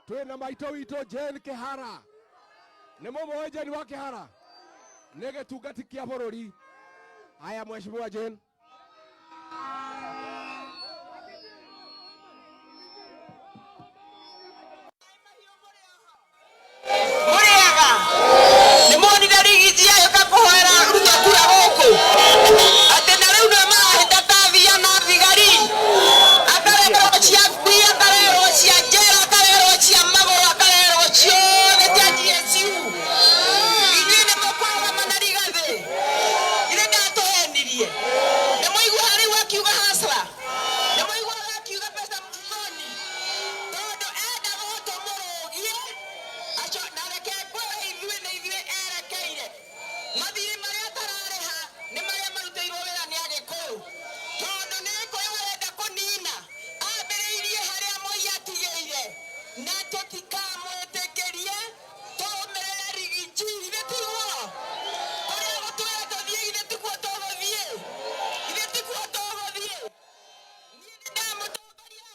Twina maitũ witũ Jane Kihara. Nĩ mũmũĩ Jane wa Kihara? Nĩ gĩtungati kĩa bũrũri. Haya, Mheshimiwa Jane. Mũrĩega nĩ muonire Rigiji agĩũka kũhoera Ruto kura gũkũ, atĩ na rĩu nĩwe marahĩta ta thia na thigari, akarerwo cia ngui, akarerwo cia njera, akarerwo cia magũrũ, akarerwo ciothe cia GSU. Inyuĩ nĩ mũkũrũgama na Rigathĩ? Ithe ndatũhenirie. Nĩ mũiguaga rĩu akiuga hasla, nĩ mũiguaga akiuga pesa mfukoni, tondũ enda gũtũmũrũgie aco. Na reke ngwĩre, ithuĩ nĩ ithuĩ erekeire. Mathirĩ marĩa atararĩha nĩ marĩa marutĩirwo wĩra nĩ Agĩkũyũ, tondũ nĩ Gĩkũyũ arenda kũnina. Ambĩrĩirie harĩa Moi atigĩire, na tũtikamwĩtĩkĩrie. Tũrũmĩrĩre Rigiji. Ithe tiguo kũrĩa gũtwĩra tũthiĩ? Ithe tikuo tũgũthiĩ? Ithe tikuo tũgũthiĩ? Niĩ nĩ ndamũtongoria.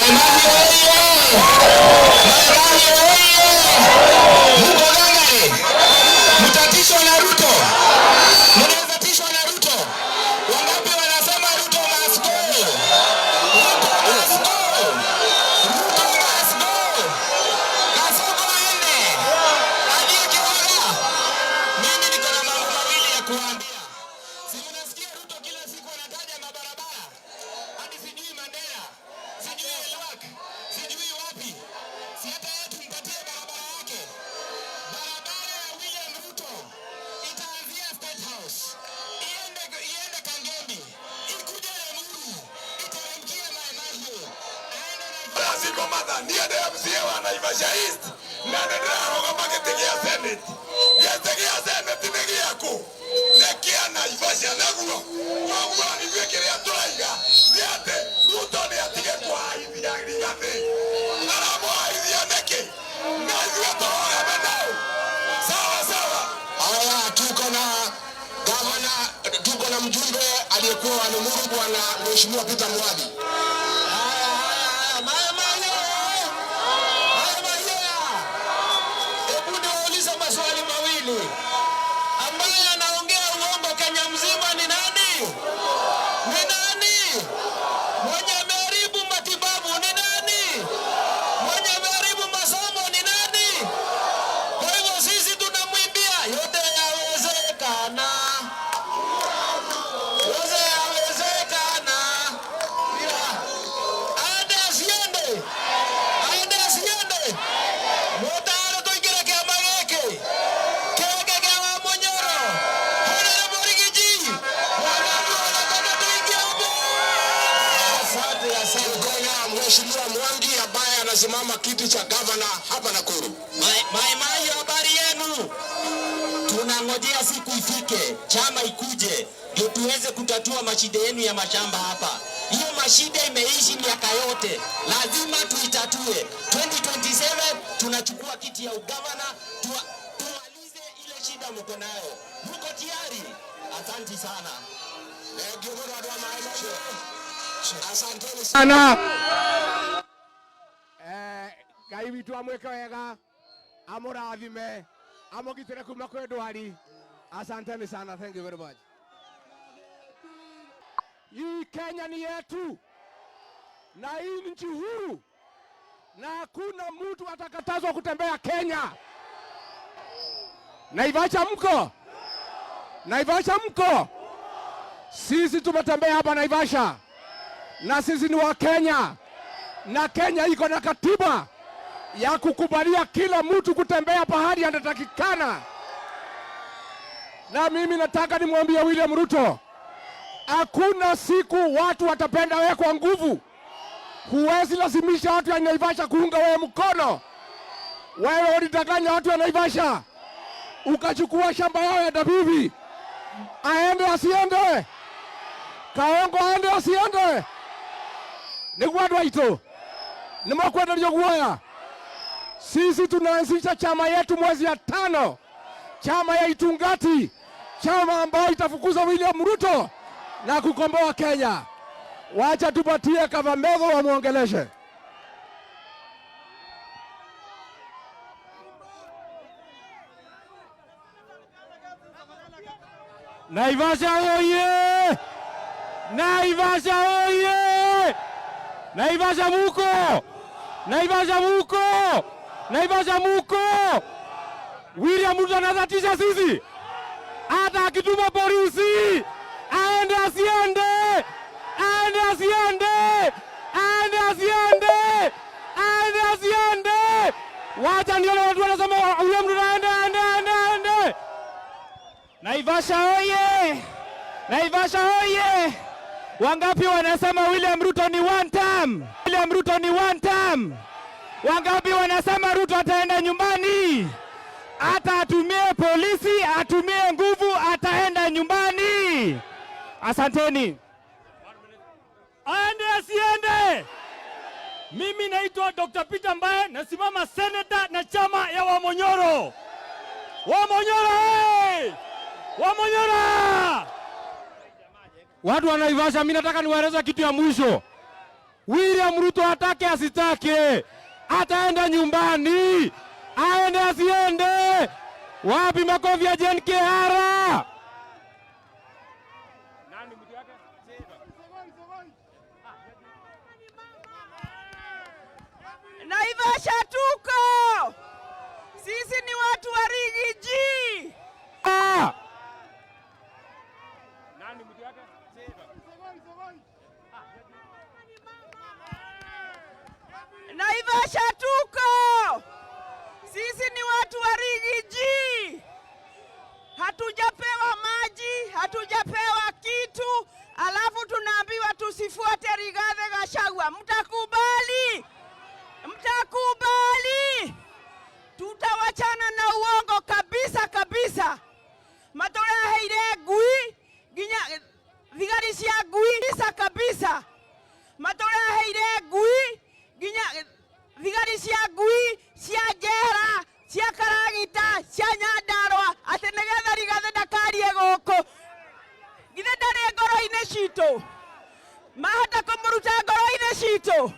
Maimahiũ oye! Maimahiũ oye! Muko gangare? Mtatishwa na Ruto? Mnaweza tishwa na Ruto? Wangapi wanasema Ruto must go? Ruto must go! Ruto must go! Kasongo aende! Adie Kiwaga! Mimi niko na mambo mawili ya kuambia. Si mnasikia Ruto kila siku anataja mabarabara, hadi sijui Mandera, sijui Elwak, sijui wapi. Si hata yeye tumpatie barabara yake. Barabara ya William Ruto itaanzia State House, iende Kangemi, ikuje Limuru, iteremkie Mai Mahiu, aende na Francisco Matha, niĩ ndĩ MCA wa Naivasha East na nĩ ndĩrarũgama gĩtĩ gĩa Senate. Gĩtĩ gĩa Senate nĩ gĩaku? Nĩ kĩa Naivasha. Naguo koguo ithuĩ kĩrĩa tũraiga nĩ atĩ Ruto nĩ atige kũhaithia Rigathĩ. Aramũhaithia nĩkĩ? Na ithuĩ tũrũgame nau. Sawa sawa. Haya, tuko na gavana, tuko na mjumbe aliyekuwa wa Limuru, Bwana Mheshimiwa Peter Mwathi. Haya, haya, haya, maya maya, haya maya. Hebu niwaulize maswali mawili. Ambaye anaongea uongo Kenya mzima ni nani? Ni nani? Mwenye ameharibu matibabu ni nani? Mwenye ameharibu masomo ni nani? Kwa hivyo sisi tunamwimbia, yote yawezekana, yote yawezekana. Aende asiende? Aende asiende? Mutaro tuingire kiama giki kĩrĩkĩ kĩa Wamunyoro. Honorable Rigiji, wangapi wanataka tuingie huko? Asante, asante. Tuko na Mheshimiwa Mwangi ambaye anasimama kiti cha gavana hapa Nakuru. Mai Mahiu, habari yenu? Tunangojea siku ifike, chama ikuje, ndio tuweze kutatua mashida yenu ya mashamba hapa. Hiyo mashida imeishi miaka yote, lazima tuitatue. 2027 tunachukua kiti ya ugavana, tumalize ile shida mko nayo. Mko tayari? Asanti sana. Thank you mũno andũ a Mai Mahiũ. Asanteni sana. Ngai witũ amwĩke wega, amũrathime, amũgitĩre kuma kwĩ ndwari. Asanteni sana, thank you very much. Hii Kenya ni yetu na hii ni nchi huru na hakuna mtu atakatazwa kutembea Kenya. Naivasha mko? Naivasha mko? Sisi tumetembea hapa Naivasha na sisi ni wa Kenya na Kenya iko na katiba ya kukubalia kila mtu kutembea pahali anatakikana. Na mimi nataka nimwambie William Ruto, hakuna siku watu watapenda wewe kwa nguvu. Huwezi lazimisha watu ya Naivasha kuunga wewe mkono. Wewe ulidanganya watu wa Naivasha, ukachukua shamba yao ya Ndabibi. Aende asiende? Kaongo aende asiende? Nĩguo andũ aitũ. Nimekwenderio guoya. Sisi tunaanzisha chama yetu mwezi ya 5, chama ya Itungati, chama ambayo itafukuza William Ruto na kukomboa Kenya. Wacha tupatie Kavamedho wamuongeleshe. Naivasha oye! Naivasha oye! Naivasha muko! Naivasha muko! Naivasha muko! William Ruto anatatisha sisi. Hata akituma polisi aende asiende, aende asiende, aende asiende, aende asiende. Wacha nione watu wanasema William Ruto aende, aende, aende, aende. Naivasha oye! Naivasha oye! Wangapi wanasema William Ruto ni one term? William Ruto ni one term. Wangapi wanasema Ruto ataenda nyumbani? Hata atumie polisi, atumie nguvu, ataenda nyumbani. Asanteni. Aende asiende? Mimi naitwa Dr. Peter Mbae, nasimama senator na chama ya Wamonyoro. Wamonyoro hey! Wamonyoro! Watu wa Naivasha, mimi nataka niwaeleze kitu ya mwisho. William Ruto atake asitake, ataenda nyumbani. Aende asiende? Wapi makofi ya Jane Kihara? Naivasha tuko. Sisi ni watu wa Riggy G. Ah! Naivasha tuko. Sisi ni watu wa Riggy G. Hatujapewa maji, hatujapewa kitu, alafu tunaambiwa tusifuate Rigathi Gachagua. Mtakubali? Mtakubali? Tutawachana na uongo kabisa kabisa. Matũreheire ngui nginya thigari cia ngui kabisa kabisa. Matũreheire ngui nginya thigari cia ngui cia njera cia Karagita cia Nyandarua atĩ nĩgetha Rigathi ndakarie gũkũ. Githĩ ndarĩ ngoro-inĩ citũ? Mahota kũmũruta ngoro-inĩ citũ?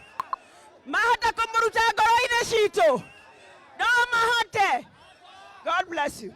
Mahota kũmũruta ngoro-inĩ citũ? No mahote. God bless you.